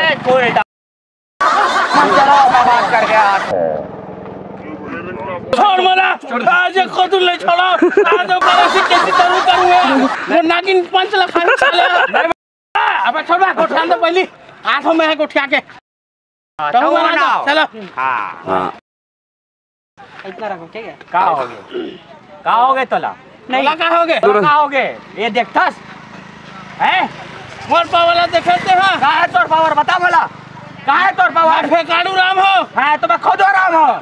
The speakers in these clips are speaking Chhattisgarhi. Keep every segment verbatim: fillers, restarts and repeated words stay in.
ए, कोई डा- मंजरा बाबा कर गया। छोड़ मला, आज एक को तू ले छोड़ो, आज तो करो से कैसी करूँ करूँ है। वो नागिन पंच लखा साले। अबे छोड़ बे, गोठिया तो पहली। आठों में है गोठिया के। हाँ, तो तो वो वो ना, ना। चलो। हाँ। हाँ। इतना रखो, ठीक है? का होगे? का होगे तोला? नहीं। तोला का होगे? तोला का होगे? ये देखथस? हैं? मोर पावर ला देखे ते हा? का है तोर पावर? बता मोला। का है तोर पावर? मैं फेकाड़ू राम हो। हाँ, तो मैं खोदो राम हो।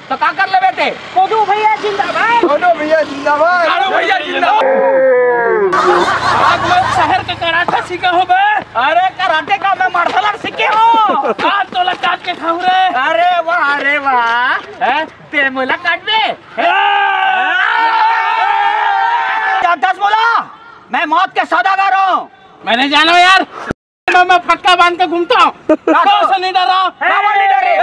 तो का कर लेबे ते? खोदो भैया जिंदाबाद। खोदो भैया जिंदाबाद। फेकाड़ू भैया जिंदाबाद। आज मैं शहर के कराटे सीखे हो बे। अरे, कराटे का मैं मार्शल आर्ट सीखे हो। आज तोला काट के खाऊं रे। अरे वाह, अरे वाह। हैं? ते मोला काटबे? जानथस मोला? मैं मौत के सौदागर हूँ। मैं नहीं जानो यार। मैं, मैं फटका बांध के घूमता हूँ। राठौर। कौन सा नहीं डर रहा? रावण नहीं डरे।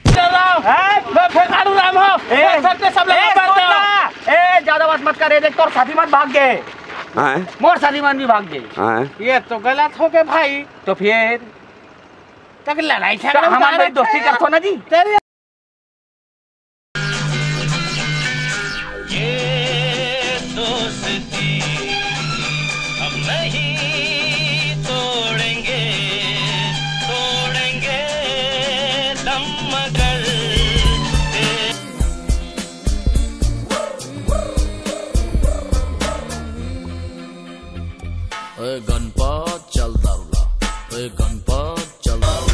डर रहा हूँ। हैं? मैं भिखारू राम हूँ। ए, मैं सबके सब लोग ए, मारता हूँ। सुन ना। ए, ज्यादा बात मत कर। ए, देख, तोर साथी मन भाग गए। हाँ। मोर साथी मन भी भाग गए। हाँ। ये तो गलत हो गए भाई। तो फिर? तक लड़ाई तो झगड़ा हमारे उतारे भाई दोस्ती थे। करथो ना जी। तेरे ये दोस्ती हम नहीं तोड़ेंगे, तोड़ेंगे दम मगर। ए गणपत चल दारूला, ए गणपत चल दारूला।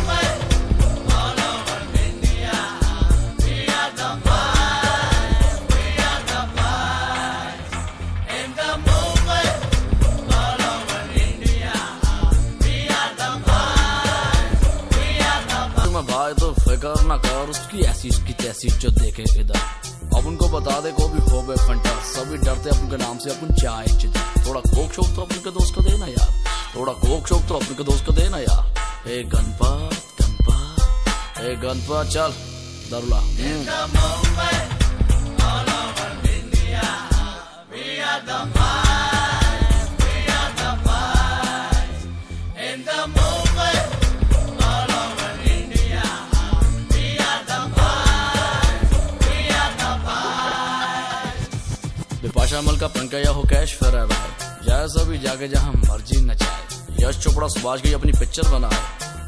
मैं भाई तो फिकर ना कर, उसकी ऐसी उसकी तैसी जो देखे इधर। अब उनको बता दे को भी हो बे फंटा, सभी डरते अपन के नाम से, अपन जाए जिधर। थोड़ा कोक शोक तो अपन के दोस्त को देना यार, थोड़ा कोक शोक तो अपन के दोस्त को देना यार। ए गणपत, गणपत, ए गणपत चल दारूला। हम्म। बिपाशा मलिक का पंकज हो कैश फरार है, जैसा भी जाके जहाँ मर्जी नचाए। यश चोपड़ा सुभाष की अपनी पिक्चर बनाए,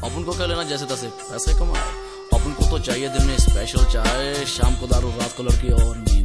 अपन को क्या लेना जैसे तैसे पैसे कमाए। अपन को तो चाहिए दिन में स्पेशल चाय, शाम को दारू, रात को लड़की और नींद।